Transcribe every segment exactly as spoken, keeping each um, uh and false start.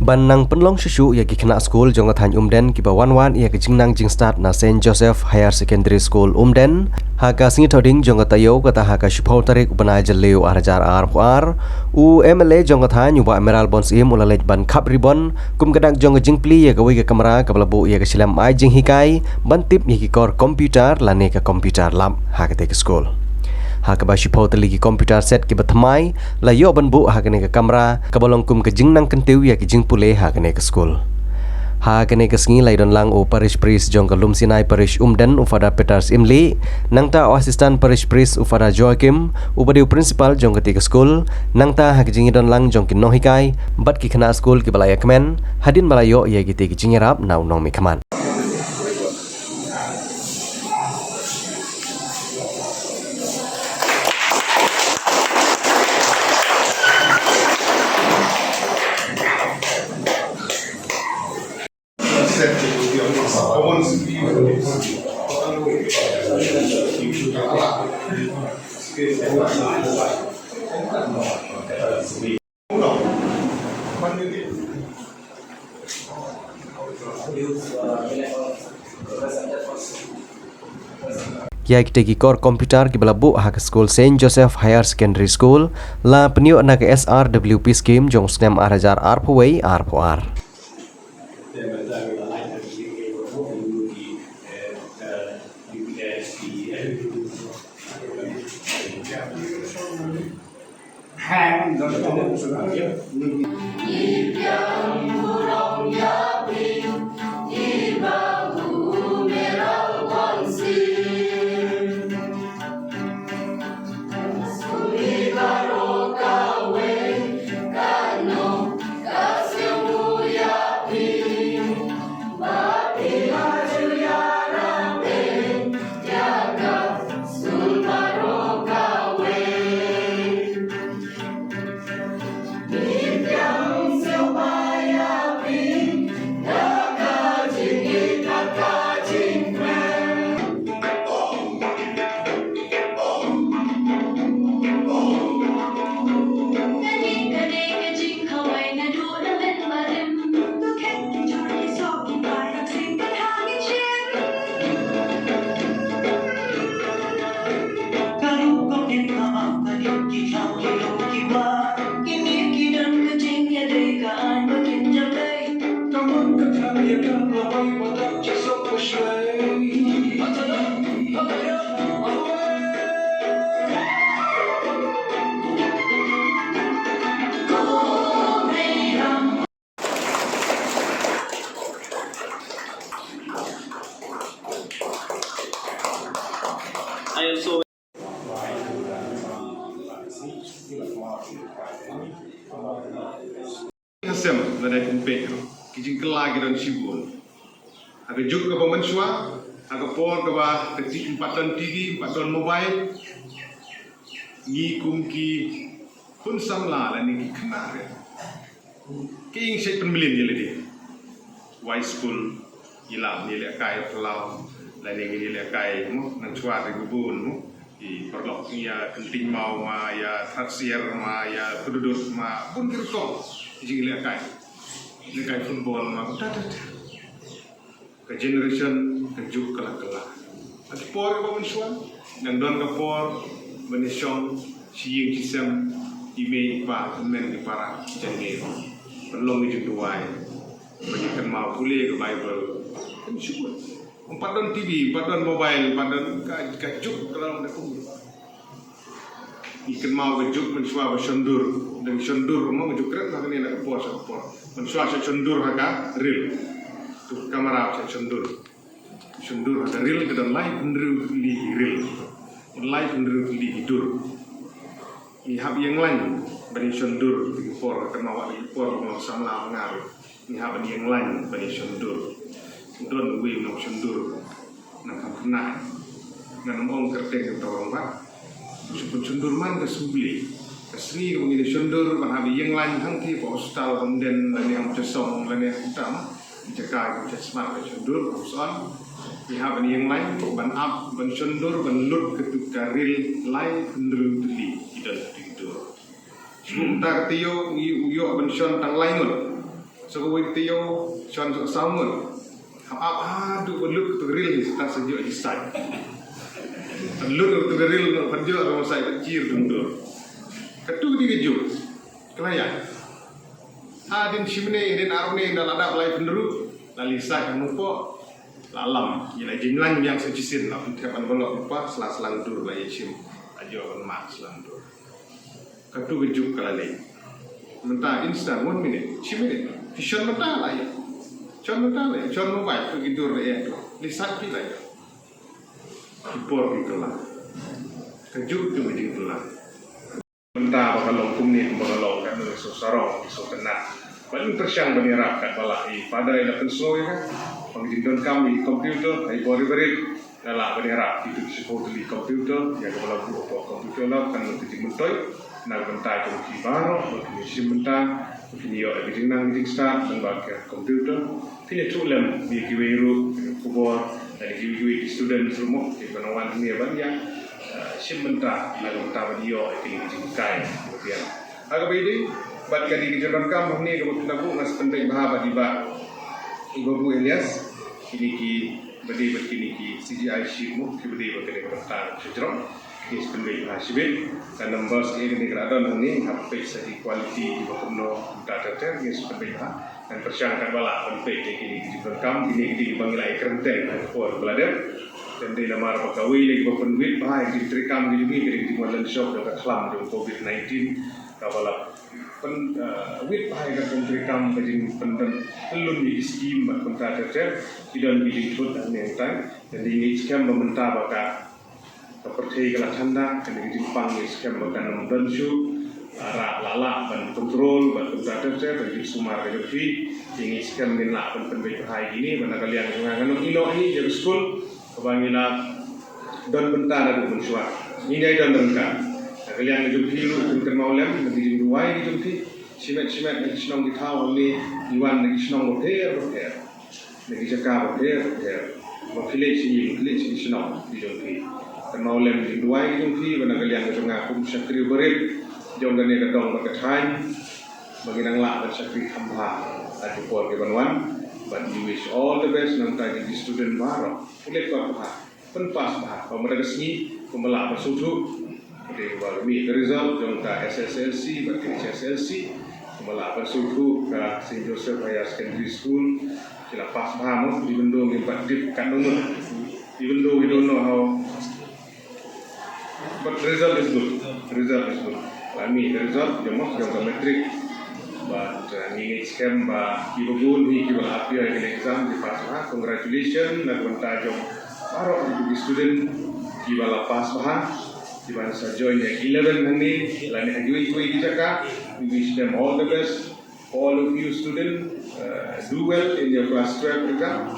Ban nang pynlong shuh shuh ïa ki khynnah skul jong ka thaiñ Umden kiba wan wad ïa ka jingnang jingstad na Saint Joseph Higher Secondary School Umden, ha ka sngi Thohdieng jong ka taïew, kata ha ka shiphew tarik u bnai Jylliew ar hajar arphew ar, u M L A jong ka thaiñ, u Bah Mayral Born Syiem, u la leit ban khap ribbon kum ka dak jong ka jingplie ïa kawei ka kamra kaba la buh ïa ka shlem ai jinghikai ban tip ïa ki kor computer lane ka computer lab ha katei ka skul. Ha kaba shiphew tylli ki computer set kiba thymmai la ïoh ban buh ha kane ka kamra kaba long kum ka jingnang kyntiew ïa ki jingpule ha kane ka skul. Ha kane ka sngi la ïadon lang u Parish Priest jong ka Lumsinai Parish Umden, u Father Peter Syiemlieh, nangta u Assistant Parish Priest, u Father Joachim, uba dei u Principal jong katei ka skul, nangta ha ka jingïadon lang jong ki nonghikai bad ki khynnah skul kiba la ïakmen hadien ba la ïoh ïa kitei ki jingïarap na u nongmihkhmat. Ïa kitei ki kor computer kiba la buh ha ka skul Saint Joseph Higher Secondary School la pynïoh na ka S R W P scheme jong u snem ar hajar arphew wei arphew ar. Ka sem lada kum peit ruh ki jingkylla ki don shibun. Ha ka juk kaba mynshuwa, ha ka por kaba ka ti, ym pat don T V, ym pat don mobile, ngi kum ki khun samla lane ki khynnah, ki ïeng shet pynmlien ïa lade. Wai skul, ngi lah ban ïalehkai phyllaw lane ngin ïalehkai, mo, nang shuwa te ki bun, mo, ki paralok, ïa kynting maw ma, ïa thad sier ma, ïa kdudut ma, bun ki rukom ki jingïalehkai. Lehkai football ma, ta ta ta. Ka generation, ka juk ka la kylla. Ha ki por kiba mynshuwa, dang don ka por ban ïashong shi ïing shi sem, i mei i pa, i hynmen i para, jong ngi, ban long ki jingduwai, ban ïa kynmaw pule ka Baibl. Kan shu, ym pat don T V, ym pat don mobile, ym pat don, ka, ka juk ka la long da kumne. Ngi kynmaw ka juk mynshuwa ba shon dur. Dang shon dur, mo, ka juk kret na kane na ka por sha ka por. Mynshuwa sha shon dur ha ka ril. Tu ka kamra sha shon dur. Shon dur ha ka ril ka don lai hynriew tylli ki ril. Lai hynriew tylli ki dur. Ngi hap ïeng lain ban ïa shon dur, ki por ka kynmaw wat ki por ba ngi long samla ngar. Ngi hap ban ïeng lain ban ïa shon dur. Don uwei u nongshon dur na kam khynnah. Ngan ym ong kyrteng ka tawrong ba. Shu pynshon dur man ka shu Blei. Ka sngi kaba ngin ïa shon dur ban hap ïeng lain hangtei ha hospital, Umden lane ha Umjasong lane ha Umtam. Jaka ka jaka smat ka shon dur ka son. Ngi hap ban ïeng lain ban ap ban shon dur ban lut katu ka ril lai hynriew tylli ki don katu ki dur. Shu mynta ka taïew ngi u ïoh ban shon tang lai ngut. Sa kawei ka taïew, shon sa ka saw ngut. Hap ap haduh ba lut ka tu ka ril hi, sa tang sa ïoh hi sait. Lut ka tu ka ril, ban ïoh ka sait, ban jir dum dur. Katu ka dei ka juk. Ka la ïaid. Hadien shi minit, hadien ar minit, da la dap lai pynru. La leit sait hangno poh. La lam. Ïa la jinglan biang sa shisien, la pynthep envelope lypa, sla slang dur la ïa shim. La ïoh ban mat slang dur. Katu ka juk ka la leit. Mynta instant, one minute, shi minit. Phi shon mynta la ïa. Shon mynta la ïa. Shon mobile, tu ki dur la ïa tu. Leit sait phi la ïa. Ki por ki kylla. Ka juk tu ka jingkylla. Mynta ba ka long kumne kumba ka long, katno ki sngewsarong, ki sngewtynnat. Ban pyrshang ban ïarap katba lah i Father i la pynsngew ïa ka. Ba ka jingdonkam i computer, i bor i barit. La lah ban ïarap kito ki shiphew tylli computer, ïa kaba la buh hapoh computer lab, kan long ka jingmyntoi na ka bynta jong ki baroh, ba kin ïashim bynta, ba kin ïoh ïa ka jingnang ka jingstad, lyngba ka computer. Phin ïathuh lem ïa kiwei ruh, ïa ki khubor, ïa kiwei kiwei ki student ruh mo, kiba nang wan hangne ban ïa, eh, shim bynta, na ka bynta ban ïoh ïa kine ki jinghikai, kiba biang. Ha kaba ïadei bad kane ka jingdonkam hangne kaba phin da buh, nga sa pynbeit bha bad i Bah, i Bah Babu Elias, kine ki Ba dei bad kine ki C G I sheet mo, kiba dei bad kane ka bynta shajrong. Ngi sa pynbeit bha shibit. Ka numbers kine ka la don hangne, hap peit sa ki quality kiba kumno, bynta ter ter, ngi sa pynbeit bha. Ngan pyrshang katba lah ban peit ïa kine ki jingdonkam, kine ki dei kiba ngi la ïa kren teng ha ka por ba la dep. Te dei namar ba kawei na kiba pynwit bha ïa ki jingtrei kam ki jong ngi, ka dei ka jingwan lynshop jong ka khlam jong covid nineteen, kaba la pyn, eh, wit bha ïa ka jingtrei kam, ka jingpyndon pyllun ïa ki skim bad kumta ter ter, ki don ki jingthut hangne hangtai. Te ngi ngeit skhem ba mynta ba ka, ka pyrthei ka la thanda, kane ka jingpang ngi ngeit skhem ba kan ym don shuh, ah, la lah ban control bad kumta ter ter, ka jingsumar ka jong phi. Te ngi ngeit skhem ngin lah ban pynbeit bha ïa kine, ba na ka liang jong nga ngan ym ïehnoh hi ïa ka skul kaba ngi la don bynta naduh mynshuwa. Ngin ïai don ryngkat. Na ka liang ka jong phi ruh, phin kynmaw lem na ki jingduwai ki jong phi. Shimet shimet na ki shnong ki thaw hangne, ngi wan na ki shnong bapher bapher, na ki jaka bapher bapher. Ba khlieh sha ïing, khlieh sha ki shnong ki jong phi. Kynmaw lem ki jingduwai ki jong phi, ba na ka liang ka jong nga kum shakri barit jong kane ka dong bad ka thaiñ, ba ngin nang lah ban shakri kham bha ha ki por kiban wan. But we wish all the best na ka bynta ki student baroh. Pule kot bha, pynpass bha, ba mynta ka sngi kumba lah ban sngewthuh. Ka dei kaba mih ka result jong ka S S L C bad ka H S L C, kumba lah ban sngewthuh ka Saint Joseph Higher Secondary School ki la pass bha mo, even though ngim pat tip katno ngut, even though we don't know how. But result is good. Result is good. La mih ka result jong mo, jong ka matric. But, uh, ngi ngeit skhem ba kiba bun hi kiba la appear ïa kane ka exam ki pass bha. Congratulations na ka bynta jong baroh ki student kiba la pass bha, kiban sa join ïa ka eleven hangne lane ha kiwei kiwei ki jaka. We wish them all the best. For all of you students, uh, do well in your class twelve exam.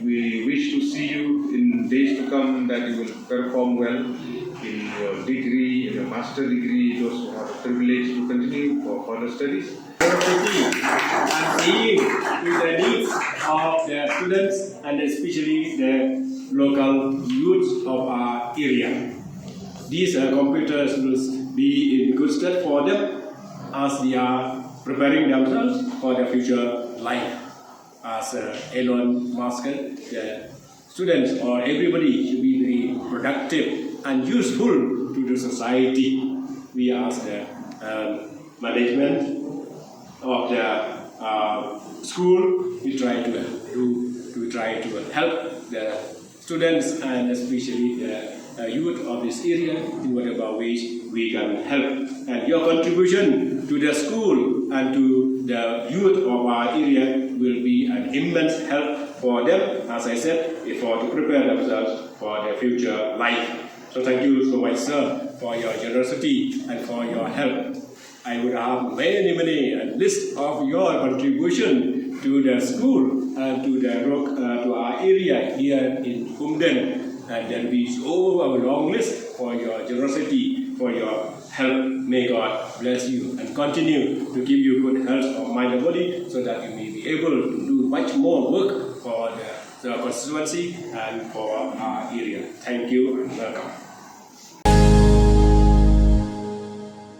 We wish to see you in days to come, that you will perform well in your degree, in your master degree, those who have a privilege to continue for further studies. And seeing to the needs of the students and especially the local youth of our area. These, uh, computers will be in good stead for them as they are preparing themselves for their future life. As, uh, Elon Musk, the students or everybody should be very productive and useful to the society. We ask the, um, management of the, uh, school, we try to do, we try to help the students and especially the, uh, youth of this area in whatever ways we can help. And your contribution to the school and to the youth of our area will be an immense help for them, as I said before, to prepare themselves for their future life. So thank you so much, sir, for your generosity and for your help. I would have many, many, uh, list of your contribution to the school and to the rock, uh, to our area here in Umden. And there will be so a long list for your generosity, for your help. May God bless you and continue to give you good health of mind and body so that you may be able to do much more work for the, the constituency and for our area. Thank you and welcome.